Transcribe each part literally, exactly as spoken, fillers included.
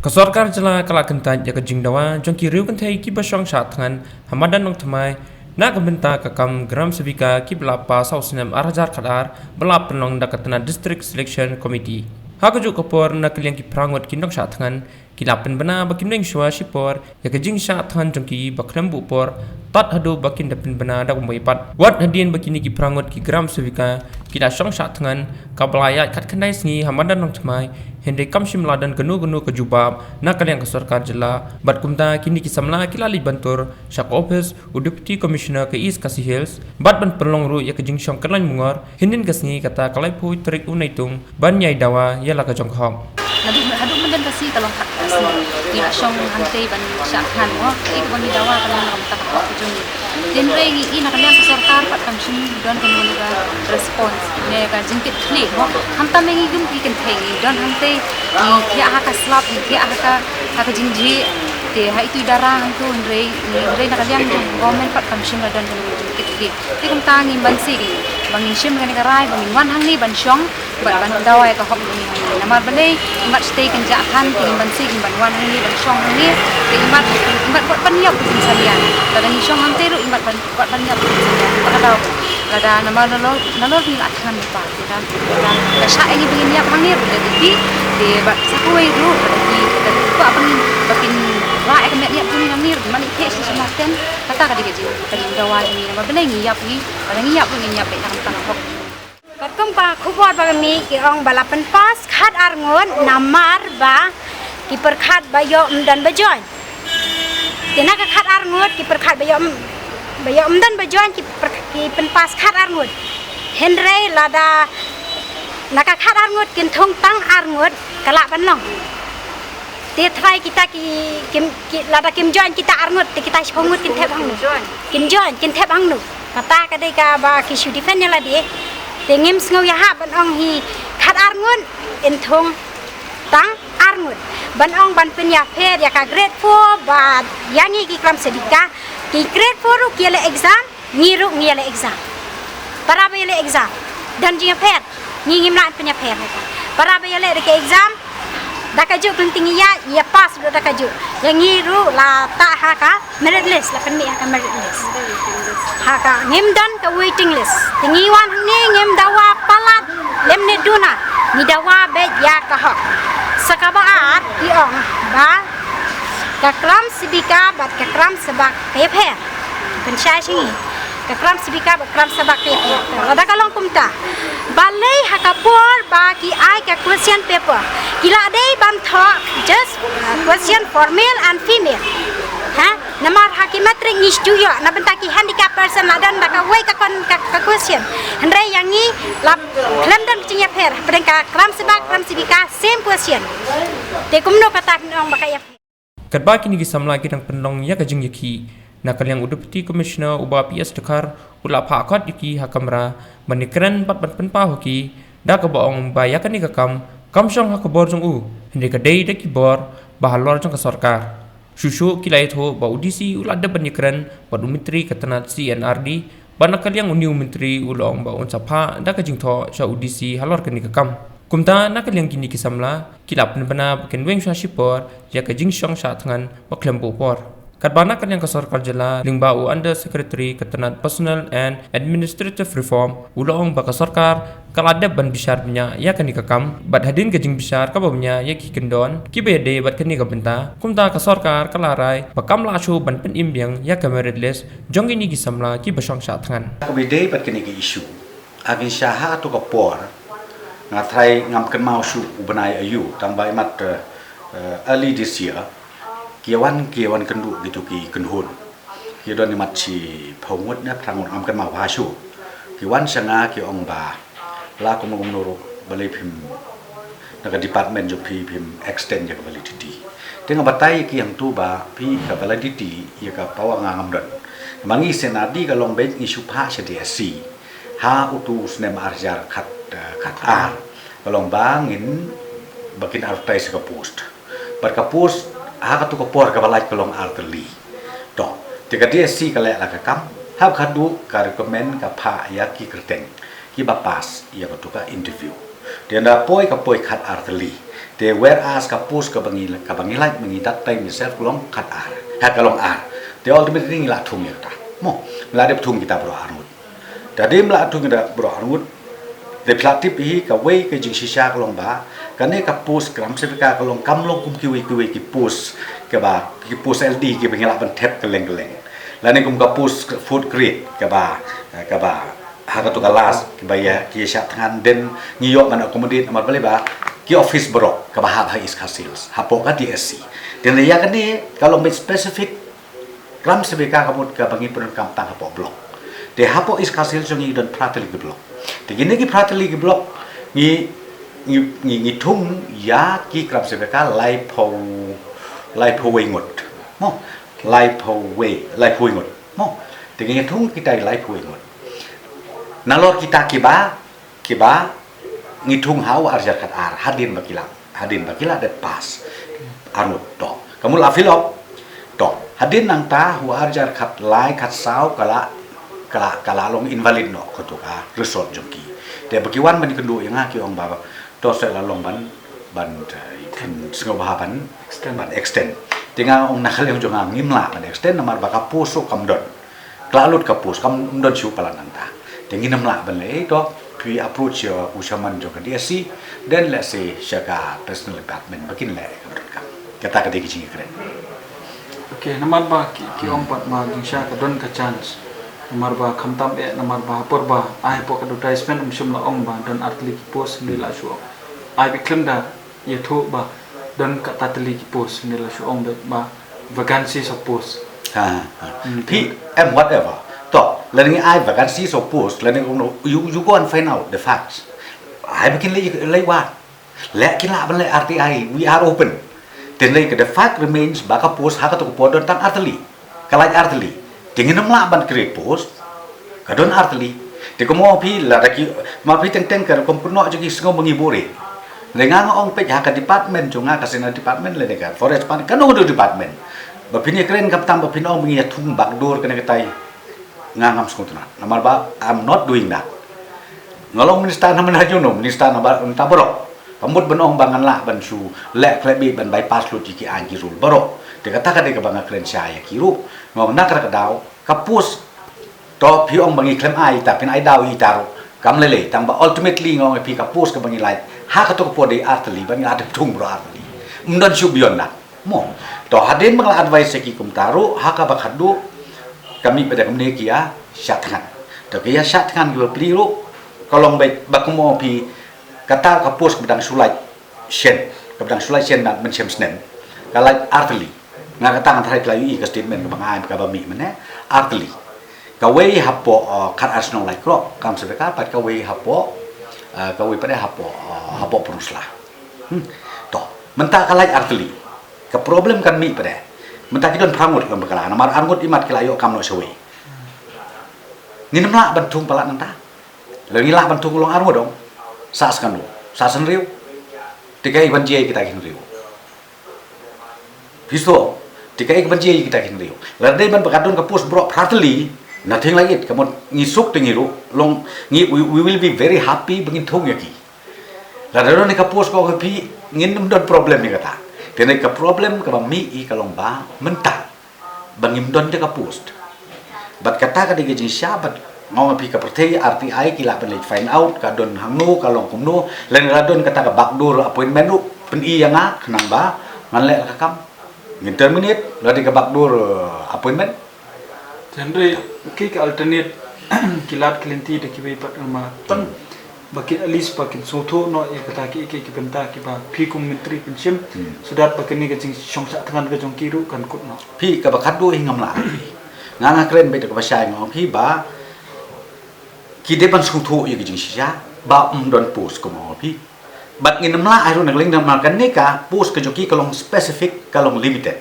Ka sorkar jylla ka la kyntait ïa ka jingdawa jong ki riew kynthei kiba shong shah thngan ha madan Nongthymmai na ka bynta ka kam Gram Sevika kiba la pass ha u snem ar hajar khatar ba la pynlong da ka tnat District Selection Committee. Ha kajuh ka por na ka liang ki phra ngut ki nongshah thngan ki la pynbna ba kim nang shuwa shipor ïa ka jingshah thngan jong ki ba khlem buh por tad haduh ba kin da pynbna da kumba ïa pat. Wat hadien ba kine ki phra ngut ki Gram Sevika ki la shong shah thngan kaba la ïaid khatkhyndai sngi ha madan Nongthymmai, hynrei kam shym la don kano kano ka jubab na ka liang ka sorkar jylla. Bad kumta kine ki samla ki la leit ban tur sha ka ophis u Deputy Commissioner ka East Khasi Hills bad ban pynlong ruh ïa ka jingshong kynlaiñ mungor. Hynnin ka sngi kata ka laiphew tarik u Naitung ban ïai dawa ïa la ka jong ka hok. Haduh, haduh mynta ka sngi ka long khat ka sngi ngi la shong hangtei ban shah thngan mo, kaei kaba ngi dawa ka long na ka bynta ka hok ka jong ngi. Hynrei ngi i na ka liang ka sorkar pat kam shym don kano kano ka response ne ka jingkitkhlieh mo. Khamtam ïa ngi kum ki kynthei ngi don hangtei, ngi thiah ha ka slap, ngi thiah ha ka, ha ka jingjhieh. Te ha itu i dara hangtu, hynrei, hynrei na ka liang jong government pat kam shym la don kano kano ka jingkitkhlieh. Te kumta ngim banse ki ba ngin shim kane ka rai ba ngin wan hangne ban shong bad ban dawa ïa ka hok jong ngi hangne. Namar balei? Imat shatei kin jah than, te ngim banse ki ban wan hangne ban shong hangne. Te imat, imat wat ban ïap ruh kin sa liang. Lada ngi shong hangtei ruh imat ban, wat ban ïap ruh kin sa liang. Te ka daw lada namar nalor, nalor ngi la thngan lypa. Te ka, te ka, ka shah ïa ngi ba ngin ïap hangne ruh da ki, te bad sa kawei ruh da ki, da ki kwah ba ngin, ba kin rah ïa ka met ïap jong ngi hangne ruh. Mane phi shi shi maten, kata ka dei ka jing, ka jingdawa ïa ngi. Namar balei ngi ïap ngi, lada ngi ïap ruh ngin ïap beit na ka bynta ka hok. Katkum ka khubor ba ka mih ki ong ba la pynpass khat ar ngut namar ba ki pyrkhat ba ïoh ym don ba join. Te na ka khat ar ngut ki pyrkhat ba ïoh ym, ba ïoh ym don ba join ki pyr-, ki pynpass khat ar ngut. Hynrei lada na ka khat ar ngut kin thung tang ar ngut ka lah ban long. Te trai kita ki, kim, ki, lada kim join kita ar ngut, te kita shiphew ngut kin thep hangno? Kin join, kin thep hangno? Kata ka dei kaba ki shu defend ïa lade. Te ngim sngew ïahap ban ong hi khat ar ngut, in thung tang ar ngut. Ban ong ban pynïapher ïa ka grade four bad ïa ngi ki Gram Sevika, ki grade four ruh ki ïaleh exam, ngi ruh ngi ïaleh exam. Para ba ïaleh exam don jingïapher, ngi ngim lah pynïapher. Para ba ïaleh da ka exam, da kajuh khlem te ngi ïa, ïa pass ruh da kajuh. Ïa ngi ruh la tah ha ka merit list, la pynmih ha ka merit list. Ha ka, ngim don ka waiting list. Te ngi wan hangne ngim dawa palat lymne duna, ngi dawa beit ïa ka hok. Sa kaba ar, i ong ba ka Gram Sevika bad ka Gram Sebak ka ïapher. Pynshai sha ngi. Ka Gram Sevika bad Gram Sebak ka ïapher. Lada ka long kumta, balei ha ka por ba ki ai ka question paper ki la dei ban thoh just, uh, question for male and female? Ha? Namar ha ki matric ngi shu ïoh na bynta ki handicap person la don da kawei ka kon, ka, ka question. Hynrei ïa ngi la khlem don ka jingïapher. Hapdeng ka Gram Sebak, Gram Sevika, same question. Te kumno kata phin ong ba ka ïapher? Katba kine ki samla ki dang pynlong ïa ka jingïakhih, na ka liang u Deputy Commissioner u Bah P S Dkhar u la phah khot ïa ki ha kamra ban ïakren bad ban pynpaw ha ki, da kaba ong ba ïa kane ka kam kam shong ha ka bor jong u, hynrei ka dei da ki bor ba halor jong ka sorkar. Shuh shuh ki la ïathuh ba u D C u la dep ban ïakren bad u Myntri ka tnat C and R D, bad na ka liang une u Myntri u la ong ba un sa phah da ka jingthoh sha u D C halor kane ka kam. Kumta na ka liang kine ki samla ki la pynbna ba kin weng sha shipor ïa ka jingshong shah thngan ba khlem buh por. Katba na ka liang ka sorkar jylla lyngba u Under Secretary ka tnat Personnel and Administrative Reform u la ong ba ka sorkar ka la dep ban bishar bniah ïa kane ka kam, bad hadien ka jingbishar kaba bniah ïa ki kyndon kiba ïadei bad kane ka bynta, kumta ka sorkar ka la rai ba kam lah shuh ban pynim biang ïa ka merit list jong kine ki samla kiba shong shah thngan. Kaba ïadei bad kine ki issue, ha kin sha ha kato ka por, nga tharai ngam kynmaw shuh u bnai aïu, tang ba imat, eh, eh, early this year ki wan, ki wan kynduh kito ki kynhun. Ki don imat shiphew ngut ne phra ngut, ngam kynmaw bha shuh. Ki wan sha nga ki ong ba la kumno kumno ruh balei phim, na ka department jong phi phim extend ïa ka validity. Te nga batai ïa ki hangtu ba phi ka validity ïa ka power nga ngam don. Ma ngi C and R D ka long beit ngi shu phah sha D S C ha utu u snem ar hajar khat, eh, khat ar. Ka long ba ngin, ba kin advertise ka post. Bad ka post ha kato ka por kaba lait ka long ar tylli. To, te ka D S C ka leh la ka kam, hap khadduh ka recommend, ka phah ïa ki kyrteng kiba pass ïa kato ka interview. Te ynda poi ka poi khat ar tylli. Te whereas ka post kaba ngi, kaba ngi lait mynta that time itself ka long khat ar. Ha ka long ar. Te ultimately ngi la thung ïa kata. Mo, ngi la dep thung kita baroh arngut. Te hadien ba la thung kita baroh arngut, te phi la tip hi kawei ka jingshisha ka long ba kane ka post gram sevika ka long kam long kum kiwei kiwei ki post kaba ki post L D kiba ngi lah ban thep kylleng kylleng. Lane kum ka post food grade kaba, kaba ha kato ka last kaba ïa ki shah thngan, then ngi ïoh ban accommodate namar balei ba ki office baroh kaba hap ha East Khasi Hills hapoh ka D S C. Te ïa kane ka long beit specific gram sevika ka mut kaba ngi pyndonkam tang hapoh block. Te hapoh East Khasi Hills jong ngi don phra tylli ki block. Te kine ki phra tylli ki block ngi, ngi, ngi, ngi thung ïa ki gram sevika laiphew, laiphew wei ngut. Mo, laiphew wei, laiphew wei ngut. Mo, te ngi thung kita laiphew wei ngut. Nalor kita kiba, kiba ngi thung ha u arjar khat ar, hadien ba ki la, hadien ba ki la dep pass. Arngut to. Ka mut la fill up. To, hadien nangta u arjar khat lai khat saw ka la, ka la, ka la long invalid noh kato ka result jong ki. Te ba ki wan ban kynduh ïa nga ki ong ba to sa la long ban, ban, eh, sngewbha ban, extend, ban extend. Te nga ong na ka liang jong nga ngim lah ban extend namar ba ka post ruh kam don. Ka la lut ka post, kam don shuh palat nangta. Te ngin ym lah ban leh, eh, to, phi approach ïa u shaman jong ka D S C, then let's say sha ka personal department ba kin leh ka don kam. Kata ka dei ka jingkren. Okay, namar ba ki, ki ong pat ba jingshisha ka don ka chance. Namar ba khamtam eh, namar ba ha por ba ai hapoh ka advertisement um shym la ong ba don ar tylli ki post, ngi la shu ong. Ai beit khlem da ïathuh ba don kata tylli ki post, ngi la shu ong beit ba vacancies of post. Ha, ha. Hmm. Phi em whatever. To, lane ngi ai vacancies of post, lane ngi ong no, you, you go and find out the facts. Ai ba kin leh, leh wat. Leh kin lah ban leh R T I, we are open. Te lei ka the fact remains ba ka post ha kato ka por don tang ar tylli. Ka lait ar tylli. Te ngin ym lah ban create post. Ka don ar tylli. Te kumno phi lada ki, ma phi teng teng ka rukom kynnoh jong ki sngew ba ngi buhrieh. Lei nga nga ong peit ha ka department jong nga, ka senior department lane ka forest department, kano kano department. Ba phin ïakren khamtam ba phin ong ba ngi ïa thung backdoor kane katai. Nga ngam sngewtynnat. Namar ba I'm not doing that. Nga long minister namar na jong no, minister namar na ta baroh. Ka mut ban ong ba ngan lah ban shu leh khlem beit ban bypass lut ïa ki aiñ ki rule baroh. Te kata ka dei kaba nga kren shai ïa ki ruh. Nga ong na kata ka daw ka post. To phi ong ba ngi khlem ai ita, phin ai daw ita ruh. Kam lei lei, tang ba ultimately nga ong ïa phi ka post kaba ngi lait ha kato ka por dei ar tylli, ba ngi la dep thung baroh ar tylli. Ym don shuh beyond that. Mo. To hadien ba nga la advice ïa ki kumta ruh, ha kaba khatduh ka mih pat da kumne ki ïa shah thngan. To ki ïa shah thngan ki bapli ruh ka long beit ba kumno phi, kata ka post kaba dang shu lait shen, kaba dang shu lait shen na mynshem snem ka lait ar tylli. Nga kata nga tharai phi la ïohi ka statement kaba nga ai kaba mih mynne, ar tylli. Kawei hapoh, uh, Khar Ar Shnong Laitkroh, kam sebe ka pat kawei hapoh, uh, kawei pat hapoh, uh, hapoh Pynursla. Hmm. To, mynta ka lait ar tylli. Ka problem kan mih pat. Mynta ki don phra ngut lam bakla, namar ar ngut imat ki la ïoh kam noh shawei. Ngin ym lah ban thung palat nangta. Lada ngi lah ban thung long ar ngut dong. Sa skanu, sa san riew. Te kaei ban jia kita ki hynriew. Phi sngew, te kaei ban jia kita ki hynriew. Lada dei ban ba ka don ka post baroh phra tylli, nothing like it. Ka mut ngi suk te ngi ruh, long ngi, we, we will be very happy ba ngin thung ïa ki. Lada don ka post ko phi, ngin ym don problem ïa kata. Te ne ka problem kaba mih i ka long ba mynta ba ngim don te ka post. Bad kata ka dei ka jingshisha bad nga ong phi ka pyrthei R T I ki lah ban leit find out ka don hangno, ka long kumno, lane la don kata ka backdoor appointment ruh, pyni ïa nga khnang ba ngan leh ka kam. Ngin terminate lada dei ka backdoor, uh, appointment. Te hynrei ki, ki alternate ki lad ki lynti da kiwei pat, namar tang ba ki at least ba kin sngewthuh noh ïa kata ki, ki, ki bynta kiba phi kum myntri pynshim, hmm, so that ba kane ka jingshong shah thngan ka jong ki ruh kan kut noh. Phi kaba khatduh hi ngam lah. Nga nga kren beit kaba shai nga ong phi ba ki dei ban sngewthuh ïa ka jingshisha ba ym don post kum ong phi. Bad ngin ym lah ai ruh na ka liang namar kane ka post ka jong ki ka long specific, ka long limited.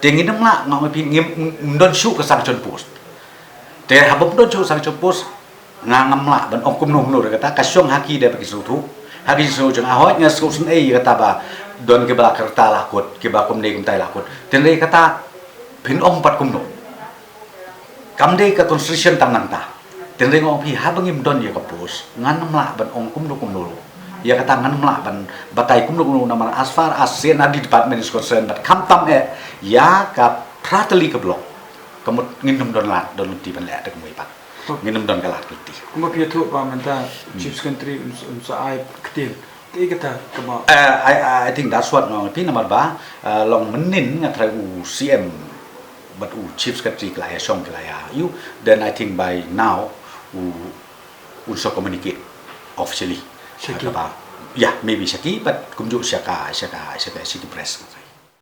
Te ngin ym lah, nga ong phi, ngim, ngim don shuh ka sanction post. Te haba ym don shuh sanction post, nga ngam lah ban ong kumno kumno ruh kata, ka shong ha ki dei ba ki sngewthuh. Ha ki sngewthuh jong nga, hooid nga sngewsynei ïa kata ba don kiba la kyrta la kut, kiba kumne kumtai la kut. Te hynrei kata phin ong pat kumno. Kam dei ka constitution tang nangta. Te hynrei nga ong phi haba ngim don ïa ka post, ngan ym lah ban ong kumno kumno ruh. Ïa kata ngan ym lah ban batai kumno kumno namar as far as C and R D department is concerned, but khamtam eh ïa ka Phra Tylli ka block, ka mut ngin ym don lad don lynti ban leh da kumwei pat. Ngin ym don ka lad lynti. Kumba phi ïathuh ba mynta Chief Secretary un sa ai ktien. Te kata kaba I, I think that's what nong phi namar ba long mynnin nga trai u C M bad u Chief Secretary ki la ïa shong ki la ïa ïoh, then I think by now u un sa communicate officially. Shaki. Kaba, yeah, maybe shaki, but kumjuh shaka shaka shaka shaki press.